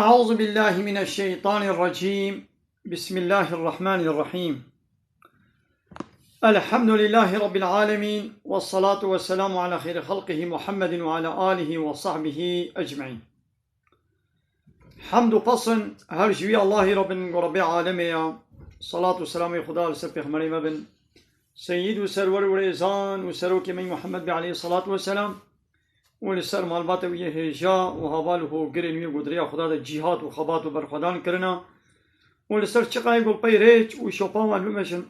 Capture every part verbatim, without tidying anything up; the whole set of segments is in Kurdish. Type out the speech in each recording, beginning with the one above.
أعوذ بالله من الشيطان الرجيم. بسم الله الرحمن الرحيم. الحمد لله رب العالمين، والصلاة والسلام على خير خلقه محمد وعلى آله وصحبه أجمعين. Hemd û pesn her ji wî Allahî re bin, ku Rebbê alemê ya. Salat û selamê Xuda li ser pêxemberê me bin. Seyyid û serwer û rêzan û serokê me Muhammed be aleyhissalatu vesselam. Û li ser malbata wî yê hêja û heval û hogirên wî ku di rêya Xuda de cîhad û xebat û berxwedan kirina. Û li ser çiqayê ku pey rêç û şopa wan bimeşin.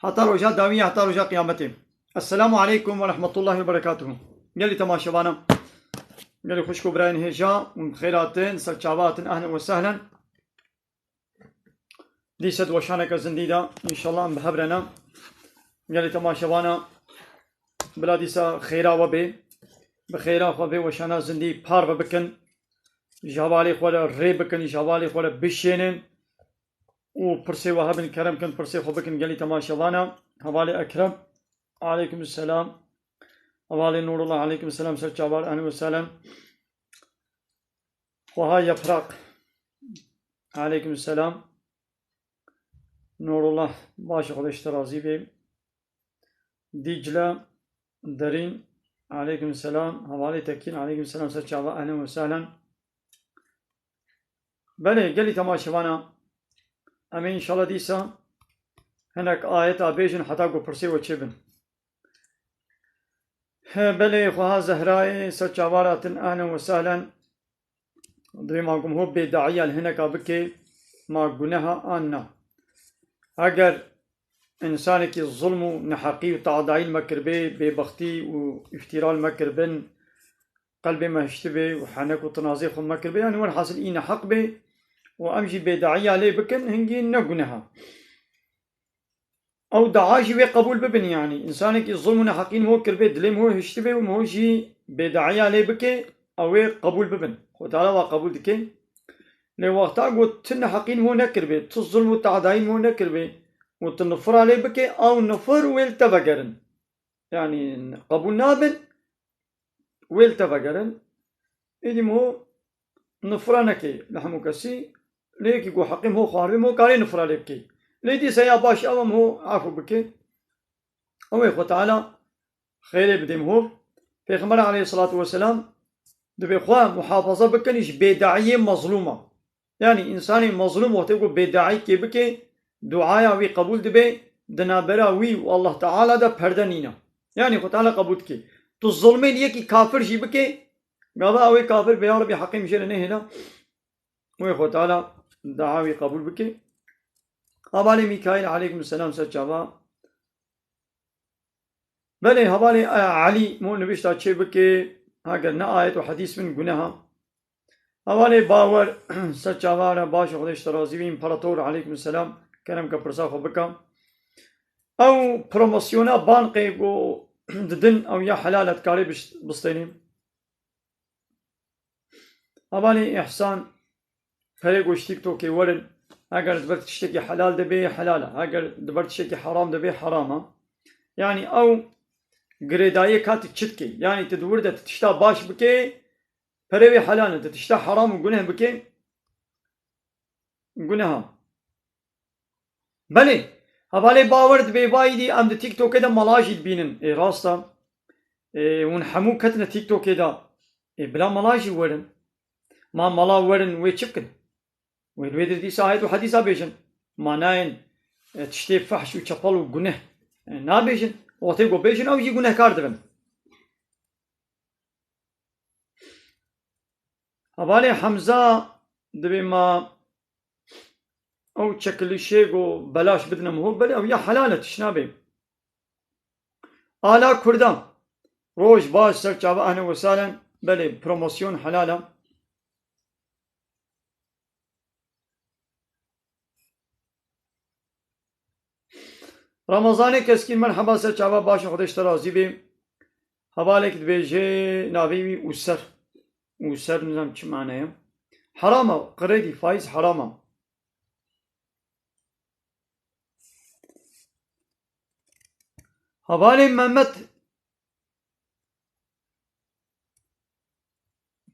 Heta roja dawî, heta roja qiyametê. Esselamu aleykum ve rahmetullahi ve berekatuhu. Gelî temaşevana. Gelî xwişk û birayên hêja û xêr hatin, ser çava hatin, ehlen ve sehlen. Dîsa di weşaneke zindî de, înşallah em bi hev re ne. Gelî temaşevana, bila dîsa xêra we bê. Bi xêra xwe vê weşana zindî parve bikin. Ji hevalê xwe re rê bikin, ji hevalê xwe re bişênin. û pirsê we hebin, kerem kin, pirsê xwe bikin gelî temaşevana. Hevalê Ekrem, aleykum selam. Hevalê Nurullah, aleykum selam, ser çavar, ehlen ve sehlen. Xweha Yaprak, aleykum selam. Nurullah, baş, Xwedê ji te razî bê. Dîcle Derîn, aleykum selam. Hevalê Tekîn, aleykum selam, ser çava, ehlen ve sehlen. Belê, gelî temaşevana, em ê înşallah dîsa hinek ayeta bêjin heta ku pirsê we çêbin. He, belê, xweha Zehrayê, ser çavar hatin, ehlen ve sehlen. Divê ma gum hop bêdayiya li hineka bike, ma guneha an na. Eger însanekî zulm û neheqî û tadayî li me kiribê, bêbextî û îftîra li me kiribin, qelbê me hiştibê û henek û tinazê xwe me kiribê, yanî welhasil î neheq bê û em jî bêdayiya lê bikin, hingî ne guneha. Ew dua jî wê qebûl bibin, yanî însanekî zulm û neheqî ho kiribê, dilê ho hiştibê û ho jî bêdayiya lê bike, ew wê qebûl bibin. Xwe Teala wa qebûl dike. Lê wexta ku tu neheqî ho nekiribê, tu zulm û tadayî ho nekiribê û tu nifira lê bike, ew nifir wê li te vegerin. Yanî qebûl nabin, wê li te vegerin. Êdî ho nifra neke li hemû kesî. Lê yekî ku heqê ho xwaribê, ho karê nifra lê bike. Lê dîsa ya baş ew em ho efû bike. Ew ê Xwe Teala xêrê bidê ho. Pêxember aleyhissalatu vesselam dibê xwe muhafaza bikin ji bêdayiyê mezlûma. Yanî însanê mezlûm wextê ku bêdayîkê bike, duaya wî qebûl dibe, di navbera wî û Allah Teala de perde nîne. Yanî Xwe Teala qebûl dike. Tu zulmê li yekî kafir jî bike, gava ew ê kafir bê, ya Rebî, heqê min jê re nehêle. Wê Xwe Teala dua wî qebûl bike. Hevalê Mîkaîl, aleykum selam, ser çava. Belê, hevalê, e, Elî, mo nivîşta çê bike, heger ne ayet û hedîs bin guneha. Hevalê Bawer, ser çava re baş, Xwedê ji te razî bî, împarator, aleykum selam, kerem ke pirsa xwe bika. Ew promosyona bankê ku didin, ew ya helal e, dikarê biş-, bistênî. Hevalê Îhsan, perê ku ji TikTokê werin, eger di ber tiştekî helal de bê, helal e. Eger di ber tiştekî heram de bê, heram e. Yanî ew girêdayiyê ka tu çi dikê? Yanî tu di wir de tu tişta baş bikê, perê wê helal e. Tu tişta heram û guneh bikê, guneha. Belê, hevalê Bawer, dibê vayî dî em di TikTokê de mala jî dibînin. Ê, rast e. Ê, hûn hemû ketine TikTokê de. Ê, bila mala jî werin. Ma mala werin, wê çi bikin? Wê li wê dir dîsa ayet û hedîsa bêjin. Ma nayên, e, tiştê fehş û çepel û guneh, e, nabêjin. Wextê ku bêjin, ew jî gunehkar dibin. Hevalê Hemza, dibê ma ew çekilişê ku belaş bidine min ho, belê ew ya helal e, tişt nabê. Ala Kurdan, roj baş, ser çava, ehlen ve sahlen, belê promosyon helal e. Ramazanê Keskîn, merheba, ser çava, baş, Xwedê ji te razî bê. Hevalek dibêje navê wî User. User nizam çi mane ye. Heram e, kredî, faiz heram e. Hevalê Mehmet,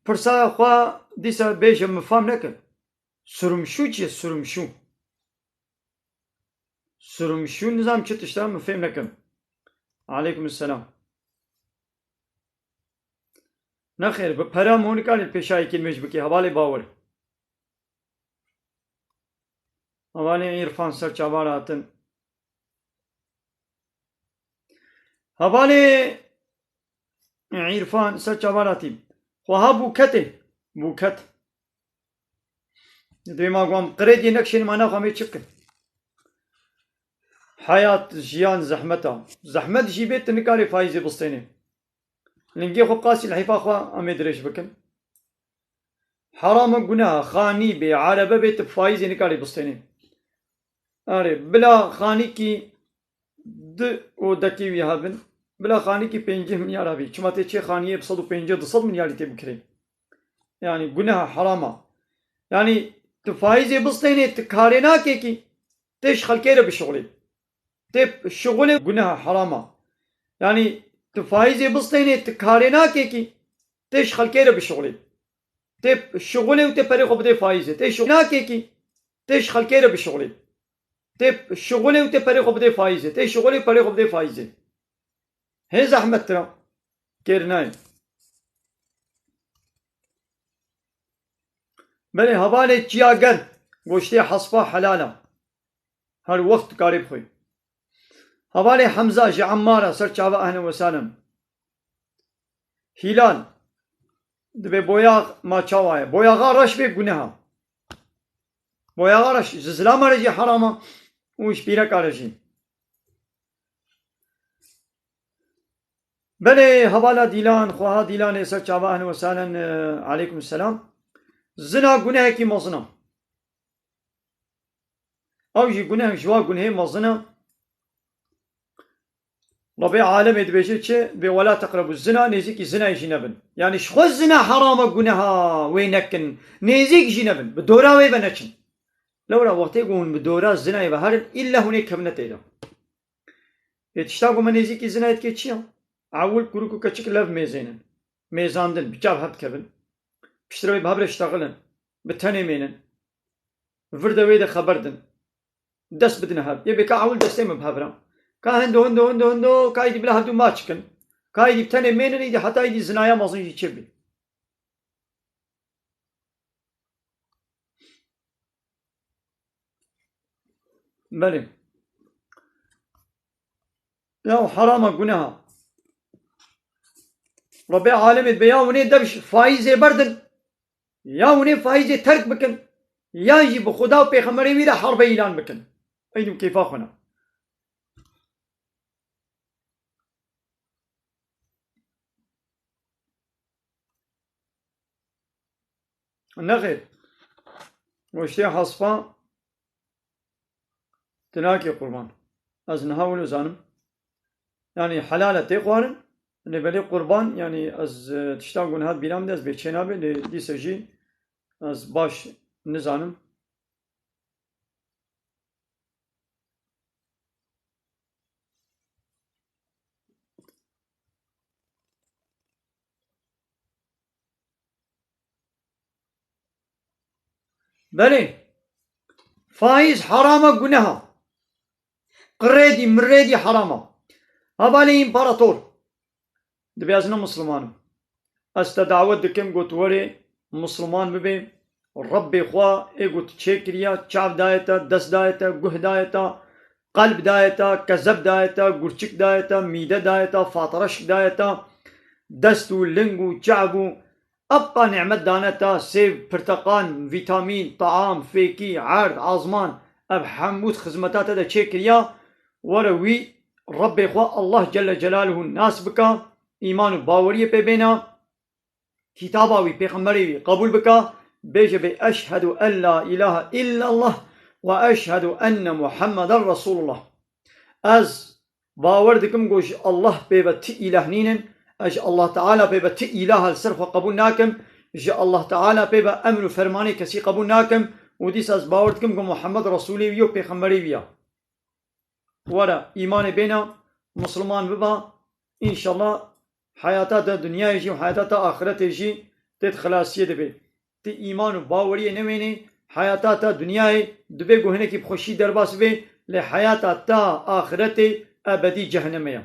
pirsa xwe dîsa bêje, min fam nekin. Surumşû çi ye? Surumşû. Surumşû nizam çi tişt e, min fêm nekim. Aleykum selam. Nexêr, bi pera min hûn nikarî pêşayekî nûêj bikî, hevalê Bawir. Hevalê Îrfan ser çavan hatin. Hevalê Îrfan ser çavan hatî. Xweha bûketê. Bûket. Dê ma gwan qirêdiyê nekşênî, ma naxwe em ê çi bikin? Heyat, jiyan zehmet a. Zehmet jî bê, tu nikarî faîzê bistênê. Lingê xwe qasî li heyfa xwe em ê dirêj bikin. Heram e, guneha, xanî bê, erebe bê, tu faîzê nikarî bistênê. Erê, bila xanîkî du odekî wî hebin, bila xanîkî pêncî milyar hebî. Çima tê çê xaniyê bi sed û pêncî, du sed milyarî tê bikirê. Yanî guneha, heram a. Yanî tu faîzê bistênê, tu karê nakê kî, tê ji xelkê re bişixulê. Tê şixulê, guneha, heram a. Yanî tu faîzê bistênê, tu karê nakê kî, tê ji xelkê re bişixulê. Tê şixulê û tê perê xwe bidê faîzê. Tê şixulê nakê kî, tê ji xelkê re bişixulê. Tê şixulê û tê perê xwe bidê faîzê. Tê şixulê û perê xwe bidê faîzê. Hê zehmet tira. Kêr nayê. Belê, hevalê Çiyager, goştê hespa helal a. Her wext dikarê bixwî. Hevalê Hemza ji Emmara ser çava, ehlen we sehlen. Hîlal, dibê boyax ma çawa ye? Boyaxa reş bê, guneha. Boyaxa reş ji zilama re jî heram a û ji pîreka re jî. Belê, hevala Dîlan, xweha Dîlanê ser çava, ehlen we sehlen, e, aleykum selam. Zina gunehekî mezin a. Ew jî guneh ji wa gunehê mezin e. Rebê alemê dibêje çi? Dibê, "Wela teqrebu zina", nêzîkî zinayê jî nebin. Yanî ji xwe zina heram e, guneha wê nekin. Nêzîk jî nebin. Bi dora wê ve neçin. Lewra wextê ku hûn bi dora zinayê ve herin, îlle hûn ê kevine tê de. Ê tişta ku me nêzîkî zinayê dike çi ya? Ewil kuruk û keçik lev mêzênin. Mêzandin, bi çav hev dikevin. Piştre wê bi hev re ştexilin. Bi tenê mênin. Vir de wê de xeber din. Dest bidine hev. Yê bê ka ewil destê min bi hev re. Ka hindo, hindo, hindo, hindo, ka êdî bila hevdû maç kin. Ka êdî bi tenê mênin, êdî heta êdî zinaya mezin jî çêbî. Belê. Ya heram e, guneha. Rebê alemê dibê ya hûn ê dev ji faîzê berdin, ya hûn ê faîzê terk bikin, yan jî bi Xuda û pêxemberê wî re herbe îlan bikin. Eynî kêfa xwe ne. Nexêr. Goştê hespa tu nakê qurban. Ez niha wilo zanim. Yanî helal e tê xwarin. Lê belê qurban, yanî ez, e, tişta ku niha bîra min de ez bê çênabe, lê dîsa jî ez baş nizanim. Belê, faîz heram e, guneha. Qirêdî, mirêdî heram e. Hevalê împarator. Dibê ez ne Misliman im. Ez te dawet dikim, got werê Misliman bibê. Rebbê xwe ê got çêkiriya, çav daye te, dest daye te, guh daye te, qelb daye te, kezeb daye te, gurçik daye te, mîde daye te, fatreşk daye te, dest û ling û çav û Epqa nîmet dane te, sêv, pirteqan, vîtamîn, taam, fêkî, erd, azman, ev hemû xizmeta te de çêkiriya, were wî Rebbê xwe Allah Celle Celaluhu nas bika, îman û baweriyê pê bêna, kitaba wî, pêxemberê wî qebûl bika, bêje bê, "Eşhedû en la ilahe illallah ve eşhedû enne Muhammeden Resulullah." Ez bawer dikim ku ji Allah pê ve ti îlah nînin, ez ji Allah Teala pê ve ti îlah li ser xwe qebûl nakim, ji Allah Teala pê ve emr û fermanê kesî qebûl nakim û dîsa ez bawer dikim ku Muhammed Resûlê wî ye û pêxemberê wî ye. Were, îmanê bêne, Misliman biba, înşallah heyata te dinyayê jî û heyata te axiretê jî tê di xilasiyê de bê. Ti îman û baweriyê newênê, heyata ta dinyayê dibê ku hinekî bi xweşî derbas bê, lê heyata ta axiretê ebedî cehennemê ye.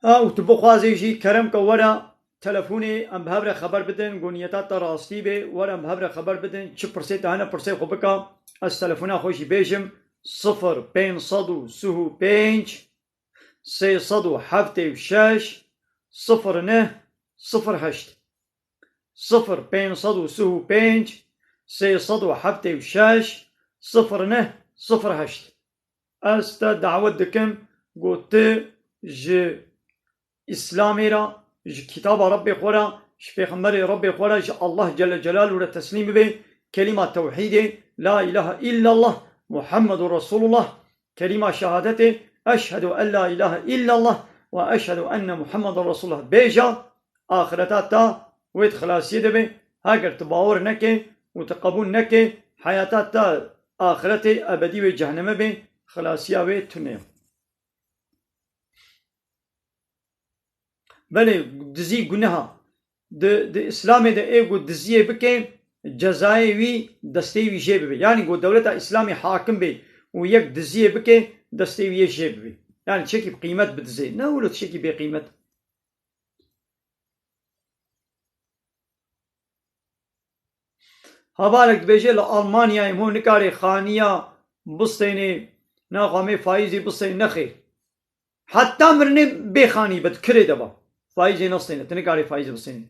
Ha, û tu bixwazê jî kerem ke were telefonê em bi hev re xeber bidin, ku niyeta te rastî bê, were em bi hev re xeber bidin, çi pirsê te hene pirsê xwe bike, ez telefona xwe jî bêjim, sifir pênc sed û sih û pênc, sê sed û heftê û şeş, sifir neh, sifir heşt. Sifir pênc sed û sih û pênc, sê sed û heftê û şeş, sifir neh, sifir heşt. Ez te dawet dikim, ku tu ji Îslamê re, ji kitaba Rebbê xwe re, ji pêxemberê Rebbê xwe re, ji Allah Celle Celaluhu re teslîm bibe, kelîma tewhîdê, la ilahe illallah, Muhammedur Resulullah, kelîma şehadetê, eşhedû en la ilahe illallah ve eşhedû enne Muhammeden Resulullah bêje, axireta te wê di xilasiyê de be, heger tu bawer neke û tu qebûl neke, heyata te axiretê ebedî wê ceheneme be, xilasiya wê tune ye. Belê, dizî guneha. Di, di Îslamê de ê ku diziyê bike, cezayê wî destê wî jê bibe. Yanî ku dewleta Îslamê hakim be û yek diziyê bike, destê wî yê jê bibe. Yanî tiştekî bi qîmet bidizê. Ne wilo tiştekî bêqîmet. Hevalek dibêje li Almanyayê mo nikarê xaniya bistênê, naxwe em ê faîzê bistênê, nexêr. Heta mirinê bê xanî be, di kirê de be. Faîzê nestêne, tu nikarê faîzê bistênê.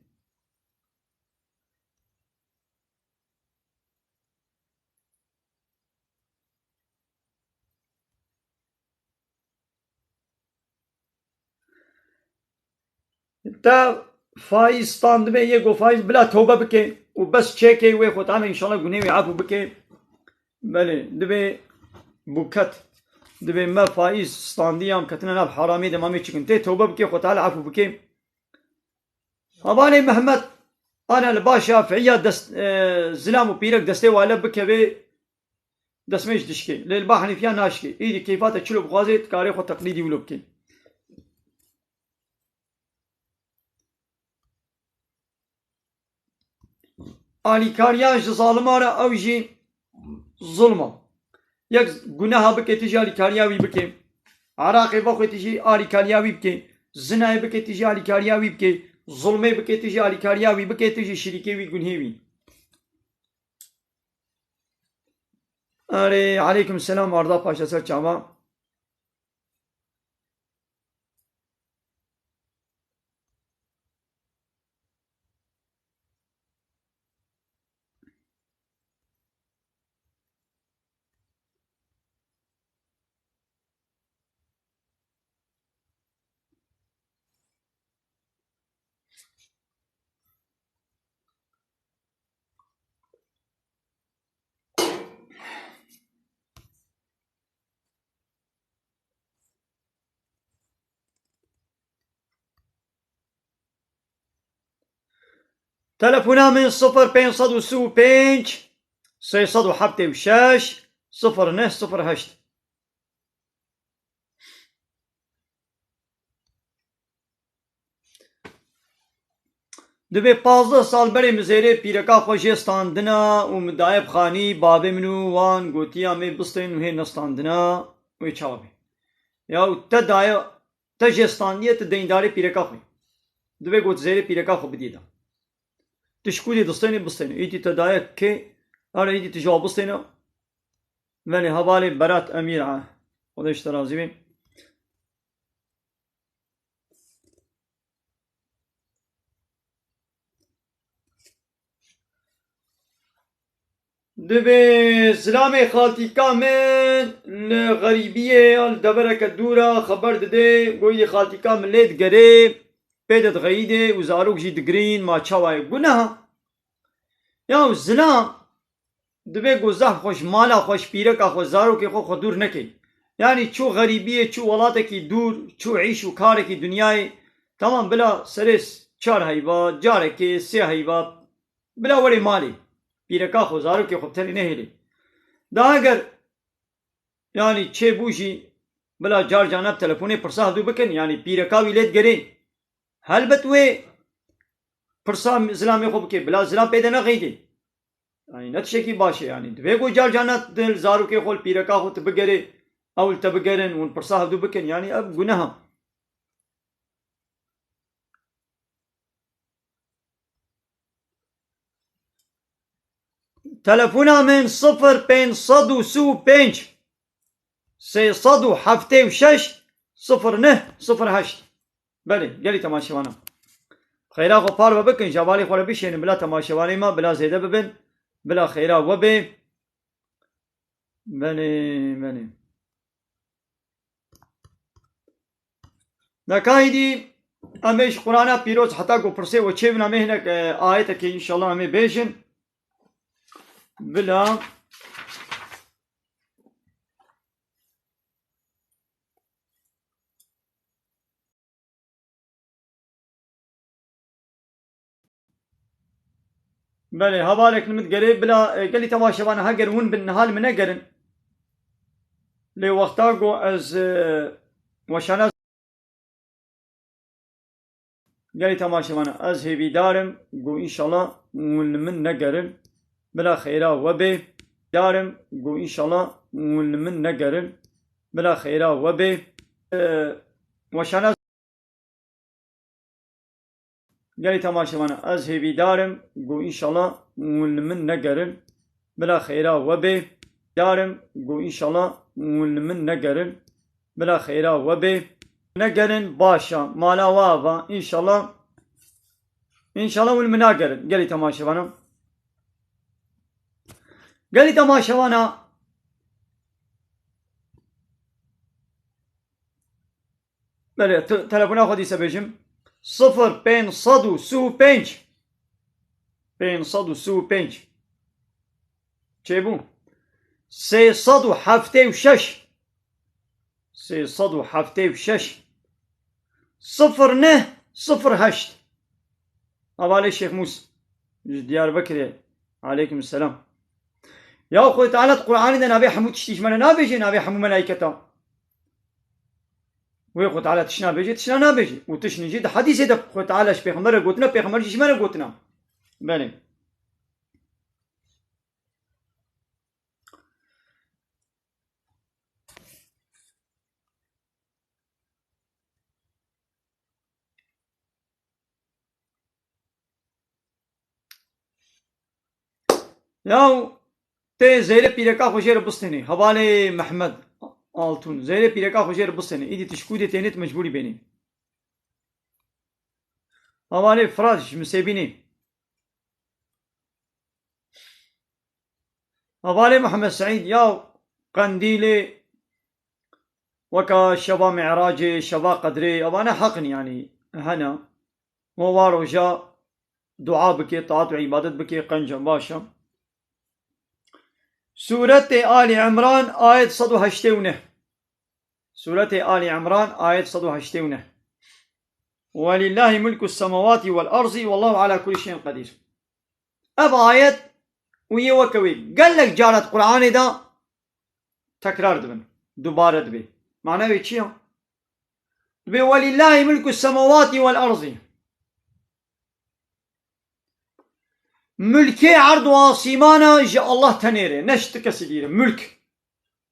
Te faîz standibê, yê ku faîz bila tewbe bike û bes çêkê wê Xwe Teala înşallah gunê wî efû bike. Belê, dibê bûket. Dibê me faîz standî ya em ketine nav heramî de, ma em ê çikin. Tê tewbe bike, Xwe Teala efû bike. Hevalê Mehmet, ana li ba Şafiiya dest, e, zilam û pîrek destê wale bikeve, destmêj dişkê. Lê li ba Henîfiya naşkê. Îdî keyfa te çilo bixwazê, dikarê xwe teqlîdî wilo bikê. Alîkariya ji zalima re ew jî zulm e. Yek guneha bike, tu jî alîkariya wî bike. Eraqê vexwe, tu jî alîkariya wî bike. Zinayê bike, tu jî alîkariya wî bike. Zulmê bike, tu jî alîkariya wî bike, tu jî şirîkê wî, gunhê wî. Erê, aleykum selam, Arda Paşa, ser çava. Telefona min sifir pênc sed û sî û pênc, sê sed û heftê û şeş, sifir neh, sifir heşt. Dibê pazdeh sal berê min zêrê pîreka xwe jê standina û min daye bi xanî, bavê min û wan gotiya me bistên û hê nestandina, wê çawa bê? Ya û te daye, te jê standiye, tu deyndarê pîreka xwe. Dibê got zêrê pîreka xwe bidî da. Tu ji kûdê distênê, bistêne. Îdî te daye kê? Ara îdî tu ji wa bistêne. Venê hevalê Berat Emîr a. Xwedê ji te razî bê. Dibê zilamê xaltîka min li xerîbiyê ya li devereke dûr a xeber didê, goyê xaltîka min lê digerê, pê de dixeyîdê û zarok jî digirîn, ma çawa ye? Guneha. Ya zilam, dibê ku zehf xwe ji mala xwe, ji pîreka xwe, zarokê xwe, xwe dûr neke. Yanî çû xerîbiyê, çû welatekî dûr, çû îş û karekî dinyayê, temam bila serê s-, çar heyva, carekê sê heyva, bila were malê. Pîreka xwe, zarokê xwe bi tenê nehêlê. Da eger, yanî çêbû jî, Bila car carna bi telefonê pirsa hevdû bikin, yanî pîreka wî lê digerê. Helbet wê pirsa zilamê xwe bike, bila zilam pê de nexeyde. Yanî ne tiştekî baş e yanî. Divê ku car carna tu li zarokê xwe, li pîreka xwe tu bigerê, ew li te bigerin, hûn pirsa hevdû bikin. Yanî ev guneha. Telefona min sifir pênc sed û sî û pênc, sê sed û heftê û şeş, sifir neh, sifir heşt. Belê, gelî temaşevana. Xeyra xwe parve bikin, ji hevalê xwe re bişênin, bila temaşevanê me, bila zêde bibin, bila xeyra we bê. Belê, belê. Neka îdî em ê ji Qur'ana pîroz heta ku pirsê we çêbin, em ê hinek, e, ayetekê înşallah em ê bêjin. Bila. Belê, hevalek li min digerê, bila, e, gelî temaşevana heger hûn bin niha li min negerin. Lê wexta ku ez, e, weşana Gelî temaşevana, ez hêvîdar im ku înşallah hûn li min negerin, bila xeyra we bê. Dar im ku înşallah hûn li min negerin, bila xeyra we bê. E, weşana Gelî temaşevana, ez hêvîdar im ku înşallah hûn li min negerin, bila xeyra we bê. Dar im ku înşallah hûn li min negerin, bila xeyra we bê. Negerin baş e, mala we ava, înşallah. Înşallah hûn li min nagerin. Gelî temaşevana. Gelî temaşevana. Belê, te-, telefona xwe dîse bêjim. Sifir pênc sed û sî û pênc. Pênc sed û sî û pênc. Çêbû. Sê sed û heftê û şeş. Sê sed û heftê û şeş. Sifir neh, sifir heşt. Hevalê Şêx Mûs. Ji Diyarbekirê. Aleykum selam. Ya Xwedê Teala di Qur'anê de navê hemû tiştî ji me re nabêje, navê hemû melaîketa. Wê Xwedê Teala tişt nabêje, tişt nabêje. Û tişt jî di hedîsê de Xwedê Teala ji pêxember re gotina, pêxember jî ji me re gotina. Belê. Yaw tê zêrê pîreka xwe jê re bistênê. Hevalê Mehmed Altun. Zêrê pîreka xwe jê re bistênê. Îdî tu ji kûdê tênê tu mecbûrî bênê. Hevalê Firat ji Misêbînê. Hevalê Mihemed Seîd, ya Qendîlê weka şeva Mi'racê, şeva Qedrê, evane heq in, yanî hene. Û wa roja dua bike, taat û îbadet bike, qenc e, baş e. Sûretê Alî Imran, ayet sed û heştê û neh. Sûretê Alî Imran, ayet sed û heştê û neh. Welillahî mulkus semawatî wel erzî, wallahu ala kulli şeyin qedîr. Ev ayet û yê weke wê gelek cara di Qur'anê de tekrar dibin, dubare dibe. Mana wê çi ya? Dibê, "Welillahî mulkus semawatî wel erzî." Mulkê erd û asîmana ji Allah tenê re, ne ji ti kesî dî re. Mulk,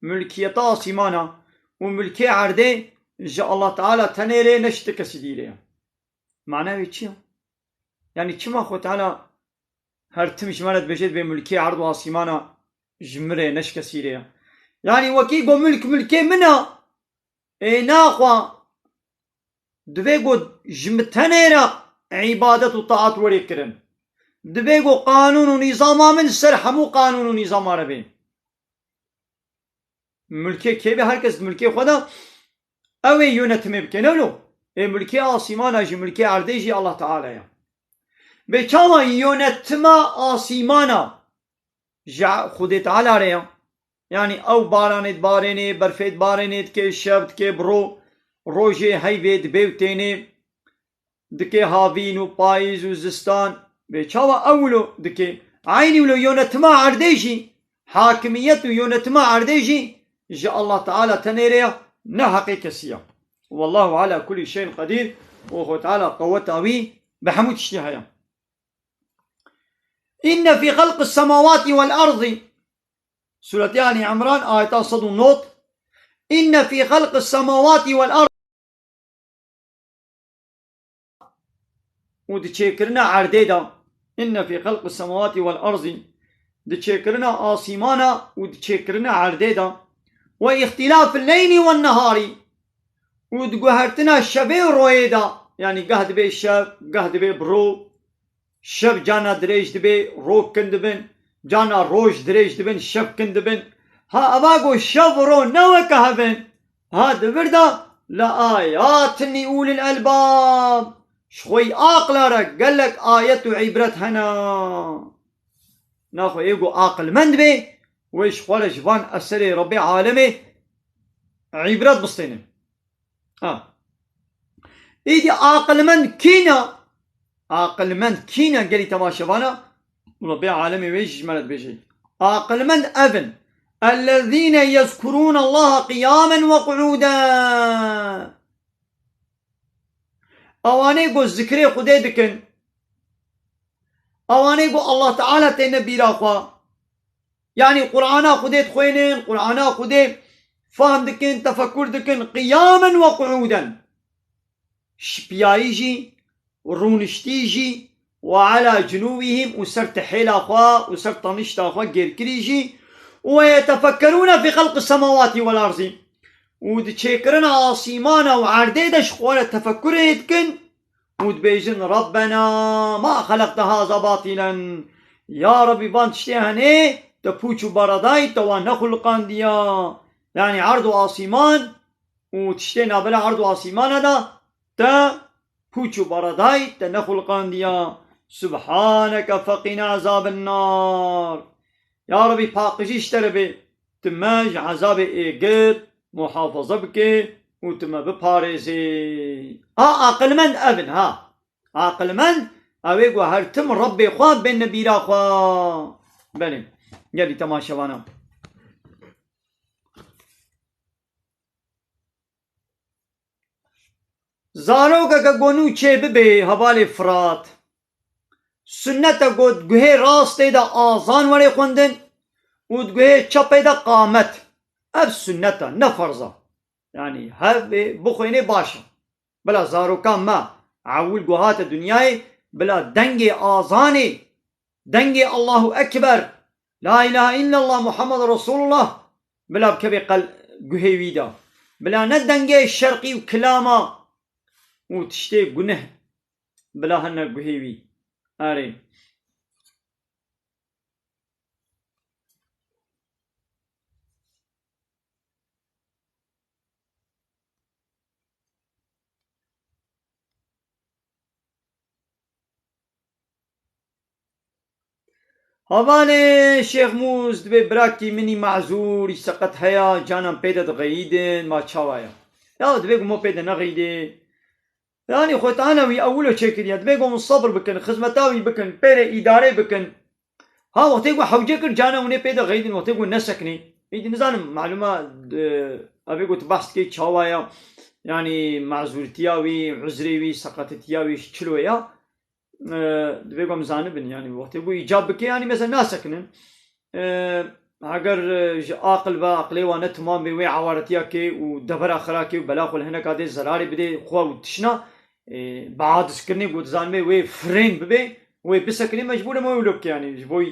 mulkiyeta asîmana û mulkê erdê ji Allah Teala tenê re, ne ji ti kesî dî re ye. Mana wê çi ye? Yanî çima Xwe Teala her tim ji me re dibêje, dibê mulkê erd û asîmana ji min re, ne ji kesî re ye? Yanî wekî got, mulk mulkê min e, ê naxwe divê got ji min tenê re îbadet û taat were kirin. Divê got qanûn û nîzama min ser hemû qanûn û nîzama re bê. Mulkê kê be, her kes mulkê xwe de ew ê yönetimê bike, ne wilo? Ê mulkê asîmana jî, mulkê erdê jî Allah Teala ye. Bê çawa yönetima asîmana ji Xwedê Teala re ye? Yanî ew baranê dibarênê, berfê dibarênê, dike şev, dike bi ro, rojê heyvê dibe û tênê. Dike havîn û payîz û zistan. Bê çawa ew wilo dike? Eynî wilo yönetima erdê jî, hakimiyet û yönetima erdê jî ji Allah Teala tenê re ya. ne heqê kesî ye. Wallahu ala kulli şeyin qedîr, û Xwe Teala qeweta wî bi hemû tiştî heye. Inne fî xelqis semawati vel ardi. Sûretê Ali Imran, ayeta sed û nod. Inne fî xelqis semawati vel ardi. Û di çêkirina erdê de, inne fî xelqis semawati vel ardi, di çêkirina asîmana û di çêkirina erdê de, ve îxtîlafil leyli wen neharî, û di guhertina şevê û royê de, yanî geh dibe şev, geh dibe bi ro, şev cana dirêj dibe, rok kin dibin, cana roj dirêj dibin, şev kin dibin. Ha eva ku şev û ro ne weke hev in, ha di vir de le ayatin li ulil elbab, ji xwe yî aqila re gelek ayet û îbret hene. Naxwe ê ku aqilmend be, wê ji xwe re ji van eserê Rebbê alemê îbret bistêne. Ha. Îdî aqilmend kî ne? Aqilmend kî ne gelî temaşevana? Rebbê alemê wê jî ji me re dibêje. Aqilmend ev in. Ellezîne yezkurûne Allaha qiyamen ve qu'ûden. Ewanê ku zikrê Xwedê dikin. Ewanê ku Allah Teala têne bîra xwe. Yanî Qur'ana Xwedê dixwênin, Qur'ana Xwedê fehm dikin, tefekkur dikin, qiyamen ve qu'ûden. Şipiyayî jî, rûniştî jî, ve ala cunûbihim û ser tihêla xwe û ser tanişta xwe gêrkirî jî, ve yetefekkerûne fî xelqis semawatî vel ardî. Û di çêkirina asîmana û erdê de ji xwe re tefekkurê dikin, û dibêjin, Rabbena ma xeleqte haza batîlen. Ya Rebbî, van tiştê henê te pûç û baradayî, te wan nexuliqandiya. Yanî erd û asîman û tiştê navbera erd û asîmana de te pûç û baradayî, te nexuliqandiya. Subhaneke feqîna ezabin nar. Ya Rebbî, paqijî ji te re bê, tu me ji ezabê êgir muhafaza bike û tu me biparêzê. A aqilmend ev in, ha. Aqilmend ew ê ku her tim Rebbê xwe bêne bîra xwe. Belê, gelî temaşevana. Zarokeke ku nû çê bibe hevalê Firat, sunnet e ku di guhê rastê de azan were xwendin û di guhê çepê de qamet. Ev sunnet e, ne ferz e. Yanî hev ê bixwênê baş e. Bila zaroka me ewil ku hate dinyayê, bila dengê azanê, dengê Allahu Ekber, La ilahe illallah Muhammed Resulullah, bila bikeve qel guhê wî de. Bila ne dengê şerqî û kilama û tiştê guneh bila hene guhê wî. Erê. Hevalê Şêx Mûs, dibê birakî min î mazûr, î seqet heya, canan pê de dixeyîdin, ma çawa ye? Ya dibê ku mo pê de nexeyîdê. Yanî Xwetana wî ewilo çêkiriye, dibê ku hûn sebr bikin, xizmeta wî bikin, pê re îdarê bikin. Ha, wextê ku hewce kir, cana hûnê pê de xeyîdin, wextê ku nesekinê. Îdî nizanim, malûma, e, evê ku tu behs dikey çawa ya, yanî mazûrtiya wî, uzrê wî, seqetitiya wî, çilo ya. E, divê ku em zanibin, yanî wextê ku îcab bike, yanî mesela nasekinin. E, heger, e, ji aqil ve aqilê wan ne timam bê, wê ewaretiya kê û devera xira kê û bela xwe li hineka dê zerarê bidê xwe û tişna, e, bi adizkirinê ku dizanibê wê firên bibê, wê bisekinê, mecbûr e me wê wilo bike, yanî ji bo e,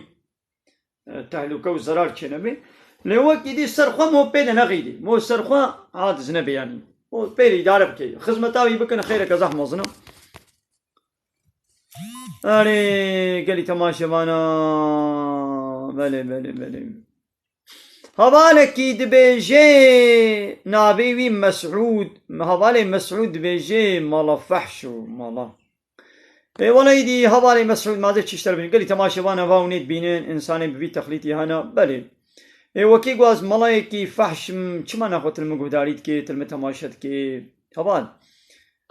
tehlûke û zerar çênebê. Lê wekî dî ser xwe mo pê de nexîdî. Mo ser xwe adiz nebe yanî. O pê re îdare bike. Xizmeta wî bikin, xeyreke zehf mezin e. Erê, gelî temaşevana. Belê, belê, belê. Hevalekî dibêje navê wî Mesûd. Hevalê Mesûd dibêje mala fehş û mala. Ê wele îdî hevalê Mesûd, ma ez ê çi ji te re bêjim. Gelî temaşevan eva hûn ê dibînin, însanê bi vî texlîtî hene. Belê. Ê wekî ku ez melayekî fehş im, çima naxwe til min guhdarî dikê, til min temaşe dikê? Heval.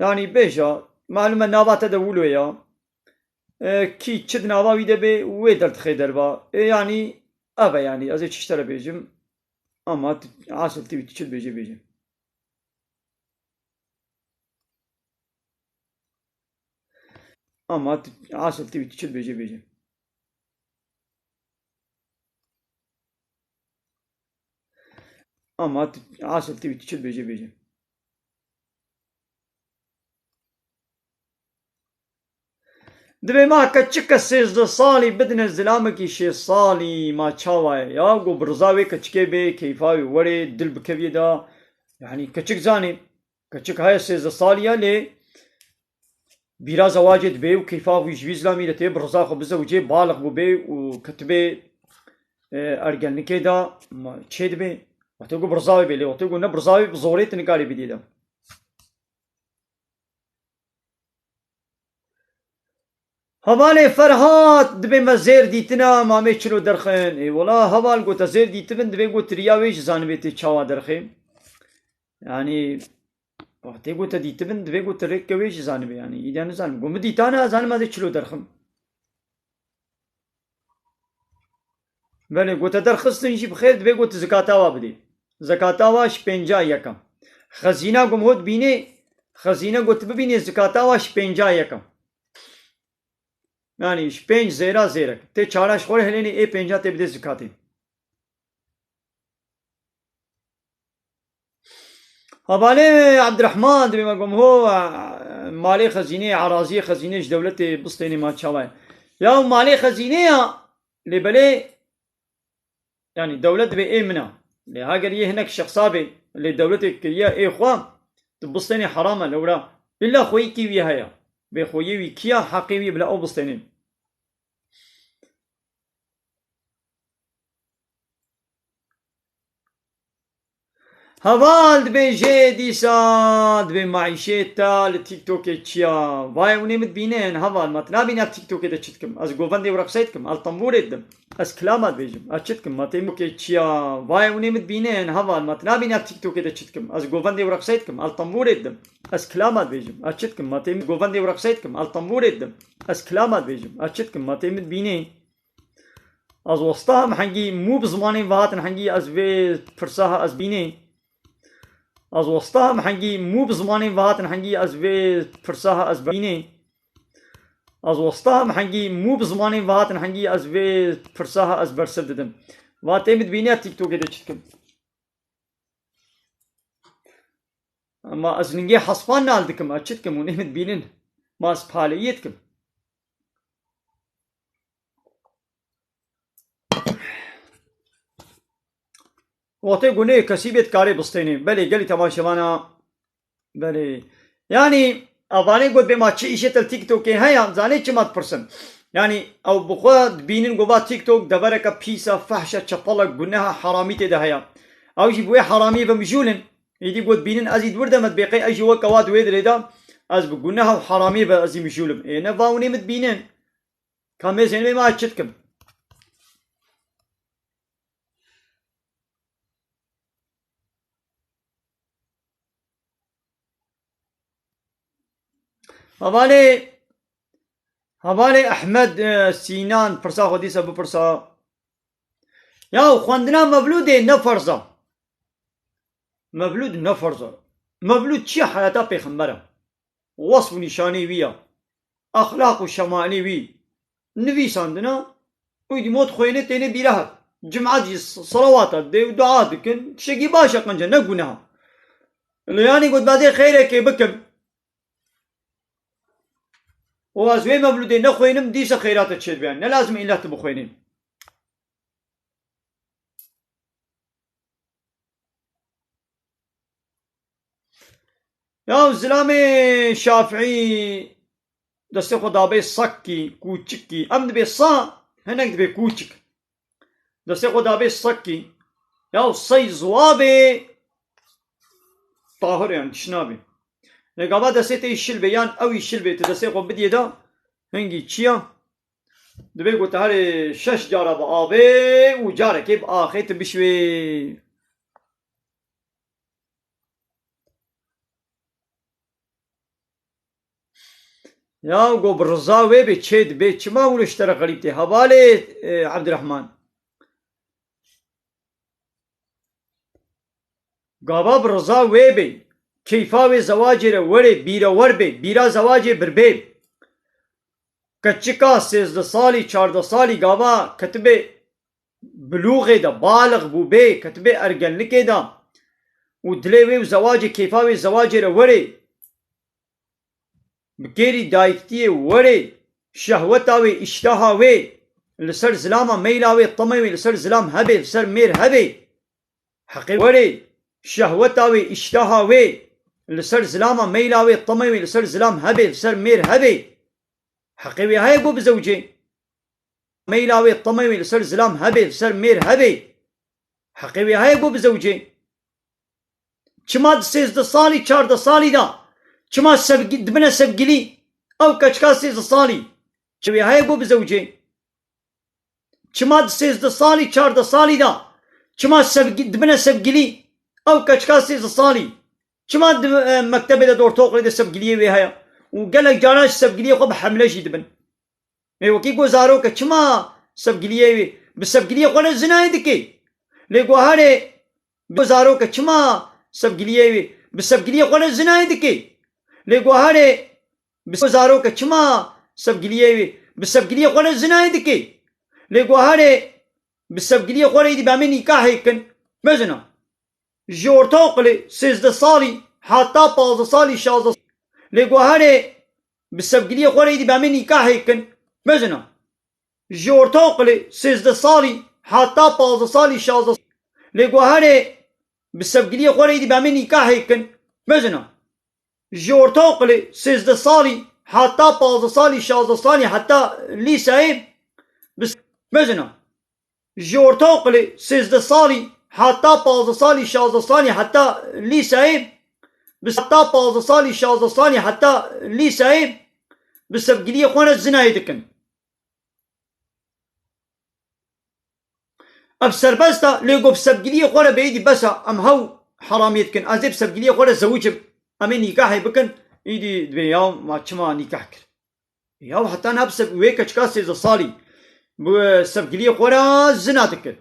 Yanî bêje, malûm e nava te de wilo ya. Ê, kî çi di nava wî de bê, wê derdixê derva. Ê yanî, ev e yanî, ez ê çi ji te re bêjim. Ama tu, asil tu, tu çi dibêjê bêje. Ama tu, Asif T V tu çi dibêje bêje. Ama tu, Asif T V tu çi dibêje bêje. Divê ma keçika sêzdeh salî bidine zilamekî şêst salî, ma çawa ye? Ya go bi riza wê keçikê bê, keyfa wê werê, dil bikeviyê de. Yanî keçik zanê. Keçik heye sêzdeh salî ye lê bîra zewacê dibe û keyfa xwe ji vî zilamî de tê, bi riza xwe bizewicê, balix bûbê û ketibê, e, ergenlikê de, ma çê dibe. Wextê ku bi riza wê bê lê, wextê ku ne bi riza wê, bi zorê tu nikarî bidî de. Hevalê Ferhat, dibê me zêr dîtina, ma mê çilo derxin. Ê wela heval, got te zêr dîtibin, divê got tu riya wê jî zanibê tê çawa derxê. Yanî, wextê got te dîtibin, divê got tu rêke wê jî zanibê. Yanî, îdî ya nizanim. Got min dîtana, zanim ez ê çilo derxim. Belê, got te derxistin jî bi xêr, divê got tu zikata wa bidê. Zekata wa ji pênca yek e. Xezîna got min hot bînê, xezîne got tu bibînê zikata wa ji pênca yek e. Yanî ji pênc zêra zêrek. Tê çara ji xwe re hilênê, ê pênca tê bidê zikatê. Hevalê Ebdirehman dibê me got min ho, malê xezînê, eraziyê xezînê ji dewletê bistênê, ma çawa ye? Ya malê xezînê ya, lê belê, yanî dewlet dibê ê min e. Lê heger yê hinek şexsa bê, lê dewletê kiriye ê xwe, tu bistênê heram e lewra. Îlla xweyîkî wî heye. Bê xweyî wî kî ya, heqê wî bila ew bistênê. Heval dibêje dîsa dibê maîşê te li TikTokê çi ya? Vay hûnê min dibînin, heval, ma tu nabîne TikTokê de çi dikim? Ez govendê û reqsê dikim, ez tembûrê didim. Ez kilama dibêjim, ez çi dikim? Ma tê TikTokê çi ya? Vay hûnê min dibînin, heval, ma tu nabîne TikTokê de çi dikim? Ez govendê û reqsê dikim, ez tembûrê didim. Ez kilama dibêjim, ez çi dikim? Ma tê govendê û reqsê dikim, ez tembûrê didim. Ez kilama dibêjim, ez çi dikim? Ma tê min dibînê. Ez westa hem hengî mû bi zimanê ve hatin hengî ez vê pirsa ha ez bînê. Ez westa hem hengî mû bi zimanê ve hatin hengî ez vê pirsa ha ez bînê. Ez westa hem hengî mû bi zimanê ve hatin hengî ez vê pirsa ha ez bersiv didim. Va tê min dibîne TikTokê de çi dikim? Ama ez ningê hespan nal dikim, ez çi dikim, hûn ê min dibînin. Ma ez paleyiyê dikim. Wextê gunê kesî bê dikarê bistênê. Belê, gelî temaşevana. Belê. Yanî, evanê got bê ma çi îşê te li TikTokê heye, zanê çima dipirsin. Yanî, ew bi xwe dibînin got va TikTok devereke pîs e, fehş e, çepel e, guneha, heramî tê de heye. Ew jî bi wê heramiyê ve mijûl in. Êdî got bînin, ez î di wir de me dibê qey ez jî weke wa di wê dirê de, ez bi guneha û heramiyê ve ez î mijûl im. Ê ne va hûnê min dibînin. Ka mêzên wê ma ez çi dikim? Hevalê, hevalê Ehmed, e, Sînan, pirsa xwe dîsa bipirsa. Ya xwendina mevlûdê ne ferz e. Mevlûd ne ferz e. Mevlûd çi ye? Heyata pêxember e. Wesf û nîşanê wî ya, exlaq û şemailê wî nivîsandina û dî mot xwêne têne bîra hev. Cim'et jî s-, selawata dê û dua dikin, tiştekî baş e qenc e, ne guneh e. Lê yanî got, "Badê xeyrekê bikim û ez wê mevlûdê nexwênim, dîsa xeyrata çêdibe." Ne lazim îlla tu bixwênî. Ya zilamê Şafîî destê xwe dabê sekî, kûçikî. Em dibê sa, hinek dibê kûçik. Destê xwe dabê sekî. Ya sey ziwabê tahir, yan tişt nabê. Lê gava destê te yî şil bê, yan ew yî şil bê, tu destê xwe bidiyê de, hingî çi ya? Dibê ku tu herê şeş cara bi avê û carekê bi axê tu bişwê. Ya go bi riza wê bê çê dibê, çima wilo ji te re xerîb tê? Hevalê, e, Ebdirehman. Gava bi riza wê bê, keyfa wê zewacê re werê, bîrewer bê, bîra zewacê birbê. Keçika sêzdeh salî, çardeh salî gava ketibe bilûxê de, balix bûbê, ketibe ergenlikê de û dilê wê û zewacê, kêfa wê zewacê re werê, bi kêrî dayiktiyê werê, şehweta wê, îşteha wê li ser zilama, meyla wê, temê wê li ser zilam hebe, li ser mêr hebe. Heqê werê, şehweta wê, îşteha wê li ser zilama, meyla wê, temê wê li ser zilam hebe, li ser mêr hebe. Heqê wê heye ku bizewicê. Meyla wê, temê wê li ser zilam hebe, li ser mêr hebe. Heqê wê heye ku bizewicê. Çima di sêzdeh salî, çardeh salî de, çima sevgi-, dibine sevgilî ew keçika sêzdeh salî? Çi wê heye ku bizewicê? Çima di sêzdeh salî, çardeh salî de, çima sevgi-, dibine sevgilî ew keçika sêzdeh salî? Çima di, e, mektebê de, di ortaokulê de sevgiliyê wê heye? Û gelek caran ji sevgiliyê xwe bi hemle jî dibin. Ê wekî ku zarok e, çima sevgiliyê wê, bi sevgiliyê xwe re zinayê dike? Lê guherê, ku zarok e, çima sevgiliyê wê, bi sevgiliyê xwe re zinayê dike? Lê guherê, bi zarok e, çima sevgiliyê wê, bi sevgiliyê xwe re zinayê dike? Lê guherê, bi sevgiliyê xwe re êdî bi em ê nîkahê kin. Mezin e. Ji ortaokulê, sêzdeh salî heta pazdeh salî, şazdeh salî. Lê guherê, bi sevgiliyê xwe re êdî bi em ê nîkahê kin. Mezin e. Ji ortaokulê, sêzdeh salî heta pazdeh salî, şazdeh salî. Lê guherê, bi sevgiliyê xwe re êdî bi em ê nîkahê kin. Mezin e. Ji ortaokulê, sêzdeh salî heta pazdeh salî, şazdeh salî, heta lîseyê, bi s-, mezin e. Ji ortaokulê, sêzdeh salî heta pazdeh salî, şazdeh salî, heta lîseyê, bi s-, heta pazdeh salî, şazdeh salî, heta lîseyê, bi sevgiliyê xwe re zinayê dikin. Ev serbest e, lê ku bi sevgiliyê xwe re bêyî dî bes e, em hew heramiyê dikin. Ez ê bi sevgiliyê xwe re zewicim, em ê nîkahê bikin, îdî dibê ya ma çima nîkah kir? Ya heta niha bi sev-, wê keçika sêzdeh salî bi sevgiliyê xwe re zina dikir.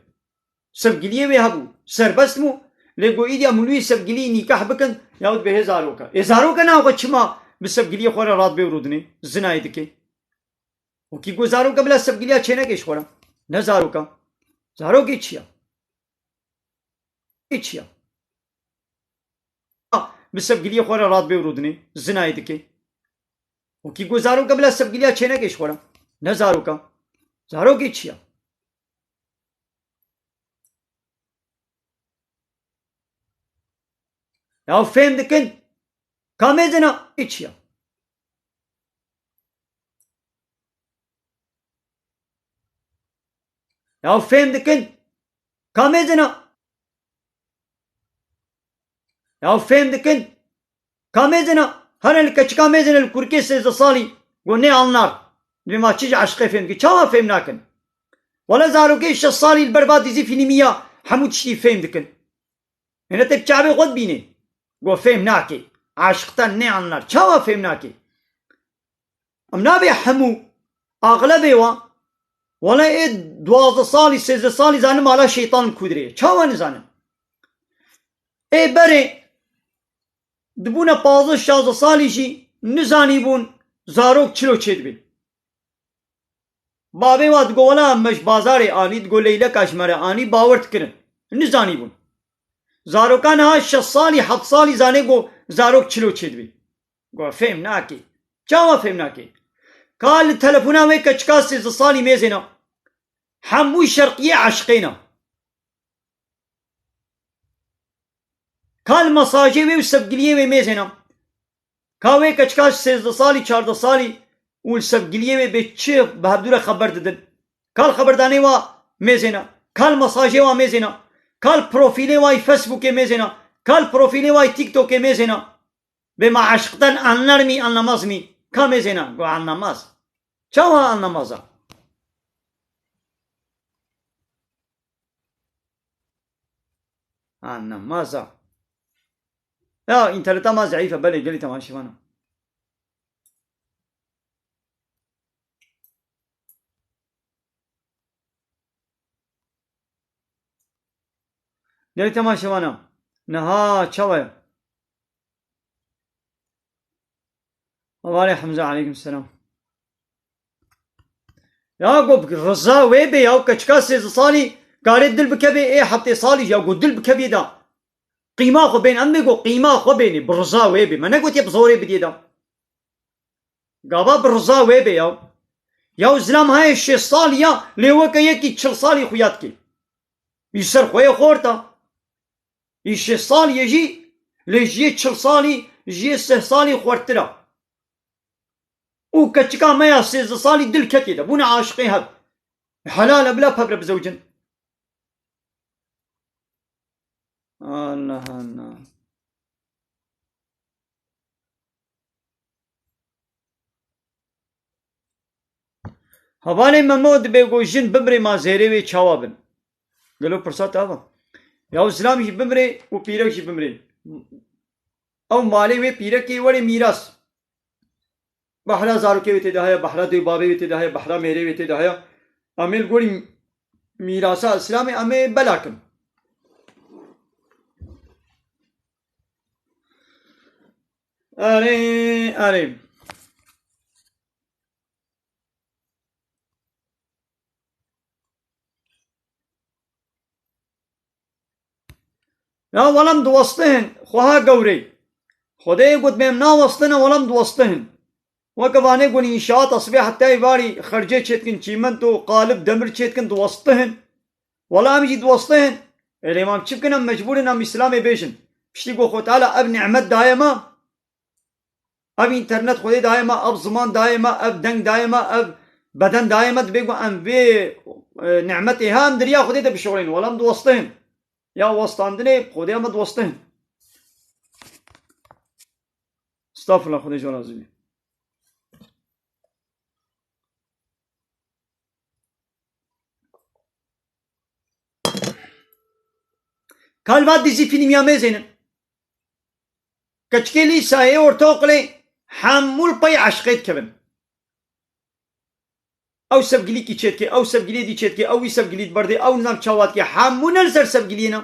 Sevgiliyê wê hebû, serbest bû, lê ku îdî em li wî sevgilî nîkah bikin, ya dibê hê zarok e. Ê zarok e, niha xwe çima bi sevgiliyê xwe re radibê û rûdinê zinayê dike? Wekî ku zarok e, bila sevgiliya çêneke ji xwe re. Ne zarok e. Zarokê çi ye? Ê çi ye? Bi sevgiliyê xwe re radibê û rûdinê zinayê dike. Wekî ku zarok e, bila sevgiliya çêneke ji xwe re. Ne zarok e. Zarokê çi ye? Ya fêm dikin? Ka mêzina ê çi ye? Ya fêm dikin? Ka mêzina? Ya fêm dikin? Ka mêzina? Here li keçika mêzine li kurkê sêzdeh salî go nê alnar. Dibê ma çi ji eşqê fêm dike? Çawa fêm nakin? Wele zarokê şeş salî li ber va dîzî fîlmî ya hemû tiştî fêm dikin. Hêne te bi çavê xwe dibînê. Go fêm nake. Aşiqten nê anlar. Çawa fêm nake? Em nabê hemû axlebê wan. Wele ê duwazdeh salî, sêzdeh salî zanin mala şeytan li ku dirê ye. Çawa nizanin? Ê berê dibûne pazdeh şazdeh salî jî nizanîbûn zarok çilo çêdibê. Bavê wa digo, wela me ji bazarê anî, digo leyleka ji me re anî, bawer dikirin. Nizanîbûn. Zaroka niha şeş salî, heft salî zanê ku zarok çilo çêdibê. Go fêm nake. Çawa fêm nake? Ka li telefona wê keçika sêzdeh salî mêzêna hemû şerqiyê eşqêna. Ka li mesajê wê û sevgiliyê wê mêzêna. Ka wê keçika sêzdeh salî, çardeh salî û li sevgiliyê wê bê çi bi hevdû re xeber didin. Ka li xeberdanê wa mêzêna. Ka li mesajê wa mêzêna. Ka li profîlê wa yî Facebookê mêzêna. Ka li profîlê wa yî TikTokê mêzêna. Bê ma eşqten anlar mı, anlamaz mı? Ka mêzêna, go anlamaz. Çawa anlamaz a? Anlamaz a. Ya, înterneta ma zeîf e, belê, gelî temaşevan e. Gelî temaşevan e. Niha çawa ye? Hevalê Hemze, aleykum selam. Ya go riza wê bê ya, keçika sêzdeh salî karê dil bikevê, ê heftê salî ya go dil bikevê da. Qîma xwe bên, em bê go qîma xwe bênê, bi riza wê bê. Me negotiye bi zorê bidê da. Gava bi riza wê bê ya. Ya zilam hayê şêst salî ya, lê weke yekî çil salî xuya dikê. Î ser xwe yê xorta. Î şêst salî ye jî, lê ji yê çil salî, ji yê sih salî xwertir a. Û keçika me ya sêzdeh salî dil ketê de, bûne aşiqê hev. Helal e bila pevre bizewicin. Allah Allah. Hevalê Memo dibê ku jin bimrê ma zêrê wê çawa bin? Gelo pirsa te ava? Ya zilam jî bimrê û pîrek jî bimrê. Ew malê wê pîrekê were mîras. Behra zarokê wê tê de heye, behra dê û bavê wê tê de heye, behra mêrê wê tê de heye. Em ê li gorî mîrasa Îslamê em ê bela kin. Erê, erê. Ya welam diwestihin, xweha gewrê. Xwedê got, "Bêm nawestine, welam diwestihin." Weke vanê gon înşaat esbê heta êvarî xercê çêdikin, çîmento, qalib, demir çêdikin, diwestihin. Wela em jî diwestihin. Ê lê mam çi bikin, em mecbûr in em Îslamê bêjin. Piştî ku Xwe Teala ev nîmet daye me, ev înternet Xwedê daye me, ev ziman daye me, ev deng daye me, ev beden daye me, dibê ku em vê, e, nîmetê ha em di riya Xwedê de bişuxulînin. Wela em diwestihin. Ya westandinê Xwedê em diwestihin. Estağfurullah, Xwedê ji we razî be. Kalva dizî fîlmiya mêzênin. Keçikê lîsayê ortaokulê hemû li pey eşqê dikevin. Ew sevgilîkî çêdike, ew sevgiliyê dî çêdike, ew wî sevgilî diberdê, ew nizam çawa dike, hemû ne li ser sevgiliyê ne.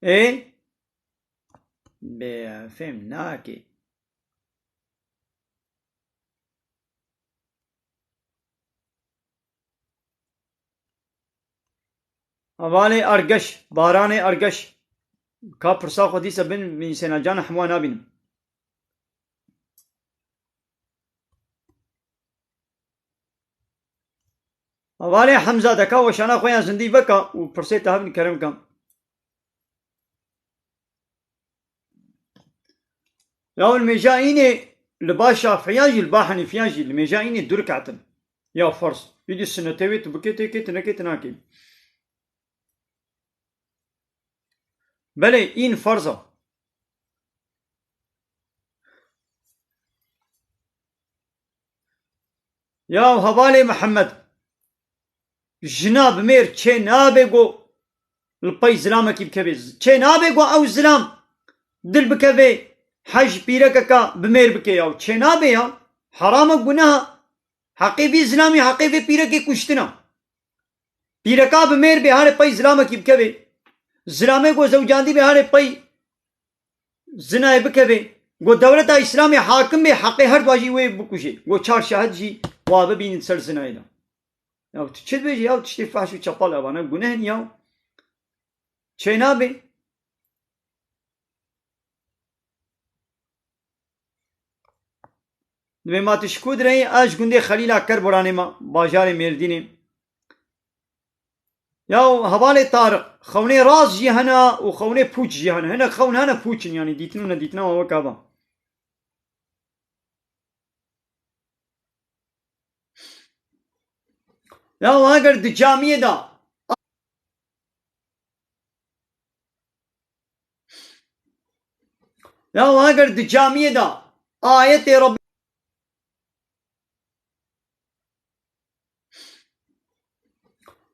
Ê? Bê fêm nake. Hevalê Ergeş, Baranê Ergeş. Ka pirsa xwe dîse bin, bin sêna cana hemû nabînim. Hevalê Hemza, de ka weşana xwe ya zindî veka û pirsê te hebin kerem ke. Ya limêja înê li ba Şafiyan jî, li ba Henîfiyan jî limêja înê du rikatin. Ya ferz. Îdî sinetê wê tu bikê têkê, tu nekê tu nakê. Belê, în ferz e. Ya hevalê Mihemed, jina bi mêr çê nabe ku li pey zilamekî bikeve. Çê nabe ku ew zilam dil bikeve, hej pîrekeka bi mêr bike ya. Çê nabe ya. Heram e, guneh e. Heqê vî zilamî, heqê vê pîrekê kuştin e. Pîreka bi mêr bê, harê pey zilamekî bikeve. Zilamê ku zewcandî bê, harê pey zinayê bikeve. Ku dewleta Îslamê hakim bê, heqê her dua jî wê bikuje. Ku çar şahid jî wa bibînin ser zinayê de. Ya tu çi dibêjî ya, tiştê fehş û çepal, evane guneh in ya. Çê nabe. Dibê ma tu ji ku direyî, ez ji gundê Xelîla Kerboranê me, bajarê Mêrdînê. Ya hevalê Tariq, xewnê rast jî hene û xewnê pûç jî hene. Hinek xewn hene pûç in, yanî dîtin û nedîtina wan wek ava. Ya eger di camiyê de, ya eger di camiyê de ayetê Rabbê,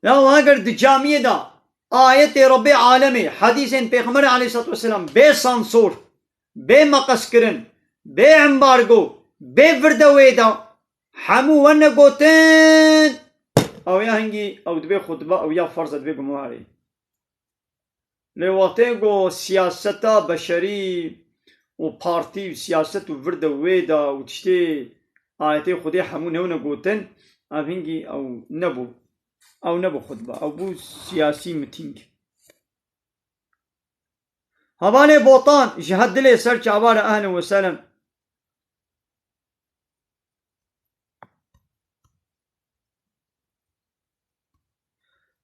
ya eger di camiyê de ayetê Rabbê alemê, hedîsên Pêxemberê aleyhissalatu vesselam bê sansor, bê meqeskirin, bê embargo, bê virdewê de hemû wene gotin, ew ya hingî ew dibê xutbe, ew ya ferz e, dibê gumarê. Lê wextê ku siyaseta beşerî û partî û siyaset û vir de wê de û tiştê ayetê Xwedê hemû newne gotin, Ev hingî ew nebû. Ew nebû xutbe. Ew bû siyasî mitîng. Hevalê Botan ji her dilê ser çava re, ehlen we sehlen.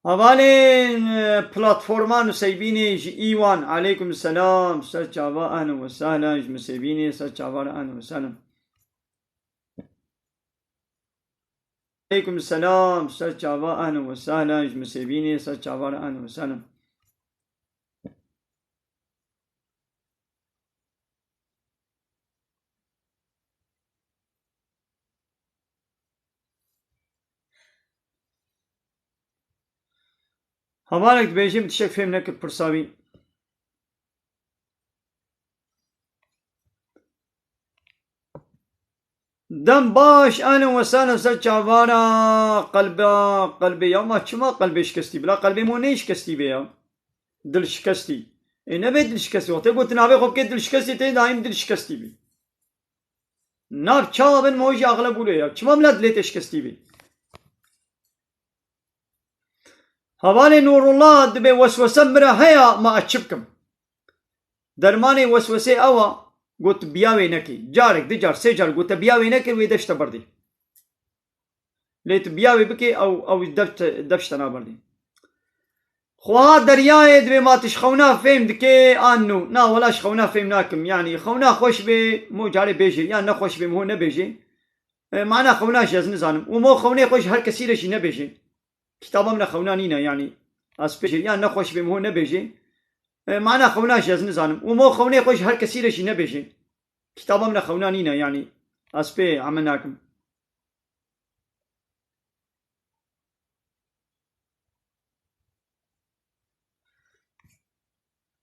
Hevalên, e, platforma Nuseybînê ji Îwan, aleykum selam, ser çava, ehlen we sehlen, ji Nuseybînê, ser çava re, ehlen we sehlen. Aleykum selam, ser çava, ehlen we sehlen, ji Nuseybînê, ser çava re, ehlen we sehlen. Hevalek dibêjim tiştek fêm nekir pirsa wî. Dem baş, ehlen we sehlen, ser çavara qelba, qelbê ya ma çima qelbê şikestî? Bila qelbê mo neyê şikestî bê ya. Dil şikestî. Ê nebe dil şikestî. Wextê gotin navê xwe bike dil şikestî, tê daîm dil şikestî bî. Nav çawa bin mo jî axile bûle ya. Çima bila dilê te şikestî bî? Hevalê Nurullah dibê weswese min re heya, ma ez çi bikim? Dermanê weswesê ew a, got biya wê nekê. Carek, du car, sê car got te biya wê nekir, wê dev ji te berdê. Lê tu biya wê bikê, ew, ew dev te, dev ji te naberdê. Xweha deryayê dibê ma tu ji xewna fêm dikê an nû? Na, wela ji xewna fêm nakim. Yanî xewna xweş bê, mo carê bêjê, ya nexweş bê, mo nebêjê. E, mana xewna jî ez nizanim. Û mo xewnê xwe ji her kesî re jî nebêjê. Kitaba min de xewna nîne, yanî ez pê jî ya nexweş bê, mo nebêjê. E, mana xewna jî ez nizanim. Û mo xewnê xwe ji her kesî re jî nebêjê. Kitaba min de xewna nîne, yanî ez pê eme nakim.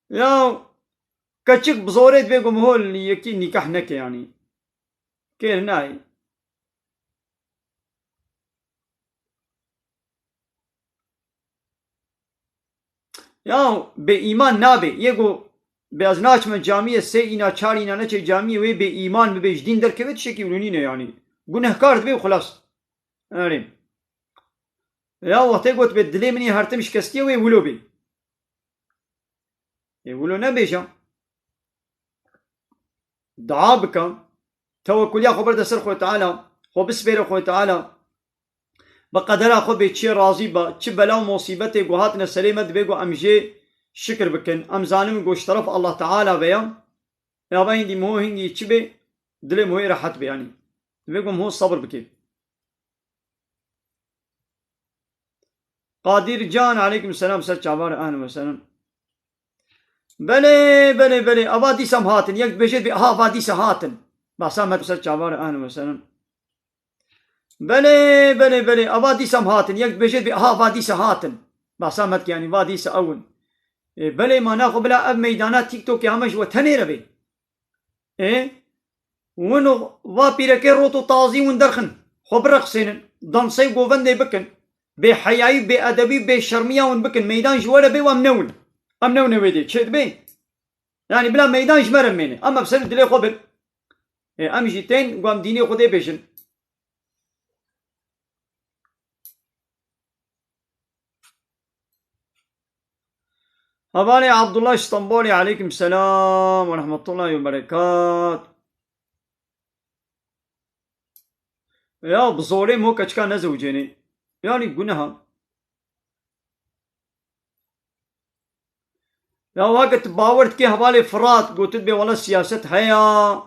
Ya keçik bi zorê dibê ku mihol yekî nîkah neke, yanî kêr nayê. Ya bê îman nabe. Yê ku bê ez naçime camiyê, sê îna, çar îna neçe camiyê, wê bê îman bibe, ji dîn derkeve, tiştekî wilo nîne, yanî gunehkar dibe û xilas. Erê. Ya wextê got bê dilê min ê her tim şikestiye, wê wilo bê. Ê wilo nebêje. Dua bike. Tewekkuliya xwe berde ser Xwedê Teala. Xwe bispêre Xwedê Teala. Bi qedera xwe bê çiyê razî be. Çi bela û musîbetê ku hatine serê me, dibê ku em jê şikir bikin. Em zanin ku ji teref Allah Teala ve ya. Ya be hindî miho hingî çi bê, dilê mihoyê rehet bê yanî. Dibê ku miho sebir bike. Qadir Can, aleykum selam, ser çava re, ehlen we sehlen. Belê, belê, belê, ava dîsa em hatin. Yek dibêje dibê, aha, va dîsa hatin. Behsa me ser çava re, ehlen we sehlen. Belê, belê, belê, ava dîsa em hatin. Yek dibêje dibê, aha, va dîsa hatin. Behsa me dike, yanî va dîsa ew in. Ê, belê, ma naxwe bila ev meydana TikTokê heme ji we tenê re bê. Ê, win û va pîrekê rot û tazî win derxin. Xwe bireqsênin. Dansey govendê bikin. Bêheyayî, bêedebî, bêşermiya win bikin. Meydan ji we re bê, em newin. Em newine wê dê. Çê dibê? Yanî bila meydan ji me re mêne. Em ev ser dilê xwe bin. Ê, em jî tên, ku em dînê Xwedê bêjin. Hevalê Abdullah Stenbolê, aleykum selam ve rahmetullahi ve berekat. Ya bi zorê mo keçika nezewcênê. Yanî guneha. Ya weke tu bawer dikê hevalê Firat, gotit bê wela siyaset heya.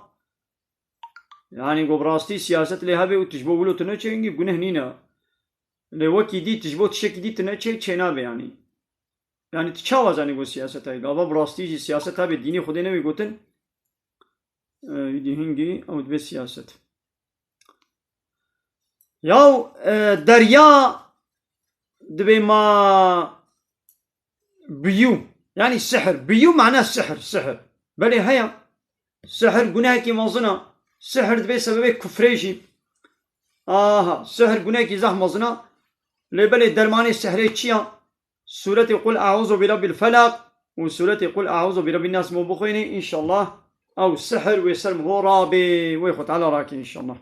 Yanî ku bi rastî siyaset lê hebe û tu ji bo wilo tu neçê, hingî guneh nîne. Lê wekî dî tu ji bo tiştekî dî tu neçê, çênabe yanî. Yanî tu çawa zanî ku siyaset heye? Gava bi rastî jî siyaset hebe, dînê Xwedê newê gotin. E, îdî hingî ew dibe siyaset. Yaw, e, derya dibê ma biyû. Yanî sihir. Biyû mana sihir, sihir. Belê heye. Sihir gunehekî mezin e. Sihir dibê sebebê kufrê jî. Aha, sihir gunehekî zehf mezin e. Lê belê dermanê sihirê çi ya? Sûretê Qul Euzu bi Rabbil Felak û sûretê Qul Euzu bi Rabbin Nas mo bixwînê, înşallah ew sihir wê ser miho rabê, wê Xwe Teala rakê înşallah.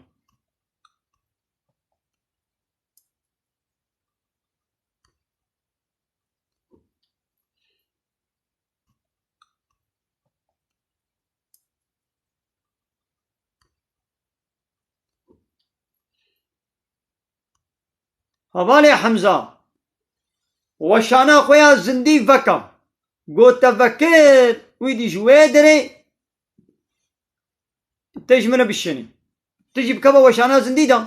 Hevalê Hemza, weşana xwe ya zindî veke. Go te vekir, wî dî ji wê derê tê ji min re bişênî. Tu jî bikeve weşana zindî de.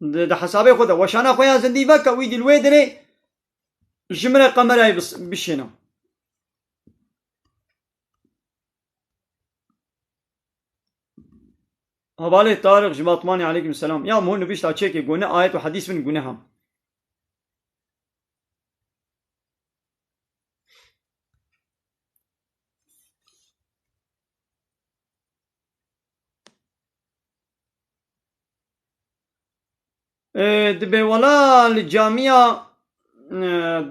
Di, di hesabê xwe de weşana xwe ya zindî veke, wî dî li wê derê ji min re kamerayê bis-, bişêne. Hevalê Tariq ji Batmanê, aleyküm selam. Ya min nivîşta çêkê, go ne ayet û hedîs bin, go ne ha. Ê, dibê wela li camiya, e,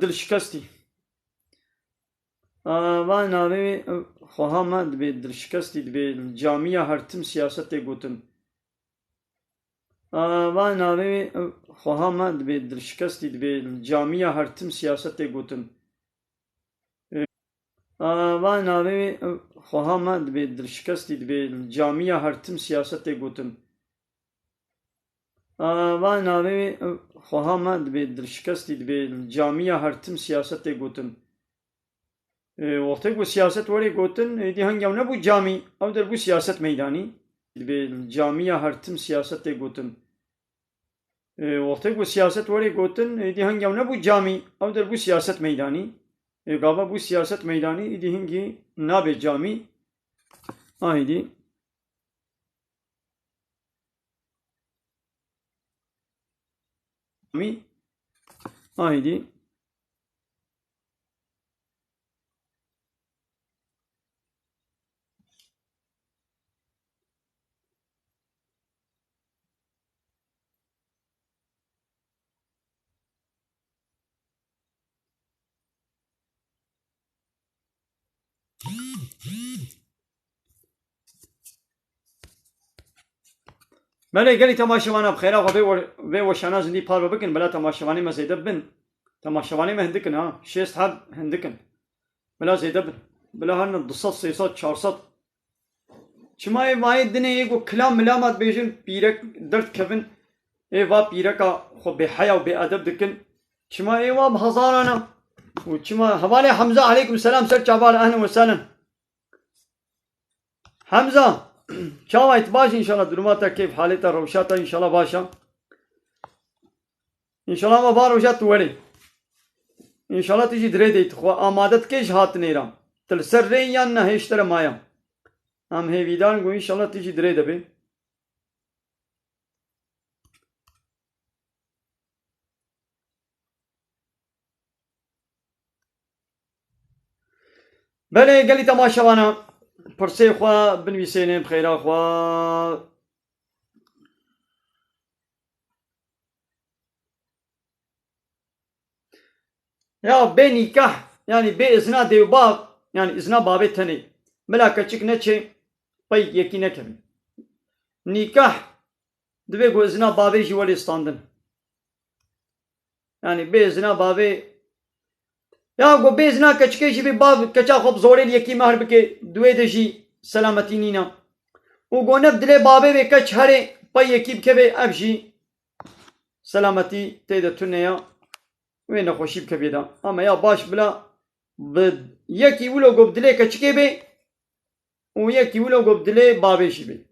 dilşikestî. A, va navê wî, e, xweha me dibê dilşikestî, dibê li camiya her tim siyaset tê gotin. A, va navê wî, e, xweha me dibê dilşikestî, dibê li camiya her tim siyaset tê gotin. E, a, va navê wî, e, xweha me dibê dilşikestî, dibê li camiya her tim siyaset tê gotin. A, va navê wî, e, xweha me dibê dilşikestî, dibê li camiya her tim siyaset tê gotin. E, wextê ku siyaset werê gotin, êdî heng ew nebû camî, ew der bû siyaset meydanî. Dibê camiya her tim siyaset tê gotin. E, wextê ku siyaset werê gotin, êdî heng ew nebû camî, ew der bû siyaset meydanî. E, gava bû siyaset meydanî, êdî hingî nabe camî. Aydî. Camî. Aydî. Belê, gelî temaşevana bi xêra xwe vê we-, vê weşana zindî parve bikin, bila temaşevanê me zêde bin. Temaşevanê me hindik in ha, şêst heb hindik in. Bila zêde bin. Bila herin du sed, sê sed, çar sed. Çima ê vayê dinê yê ku kilam milamat bêjin, pîrek derdikevin, ê va pîreka xwe bêheya û bêedeb dikin. Çima ê wa bi hezaran e? Û çima hevalê Hemza, aleykum selam, ser çaval, ehlen we sehlen. Hemza, çawa yî, tu baş î înşallah, duruma te, keyf halê te, rewşa te înşallah baş e. Înşallah me va roja tu werê. Înşallah tu jî dirê de yî, tu xwe amade dikê ji hatinê re. Tu li ser rê yî yan ne hêj te re maye? Em hêvîdar in ku înşallah tu jî dirê de bê. Belê, gelî temaşevana, pirsê xwe binivîsêne bi xêra xwe. Ya bê nîkah, yanî bê izna dê û bav, yanî izna bavê tenê. Bila keçik neçê, pey yekî nekevin. Nîkah divê ku izna bavê jî welê standin. Yanî bê izna bavê, ya ku bê izna keçikê jî bê bav keça xwe bi zorê li yekî mehr bike, di wê de jî selametî nîne. Û ku ne bi dilê bavê vê keç herê pey yekî bikeve, ev jî selametî tê de tune ya, wê nexweşî bikevê de. Ama ya baş bila bi yekî wilo ku bi dilê keçikê bê û yekî wilo ku bi dilê bavê jî bê.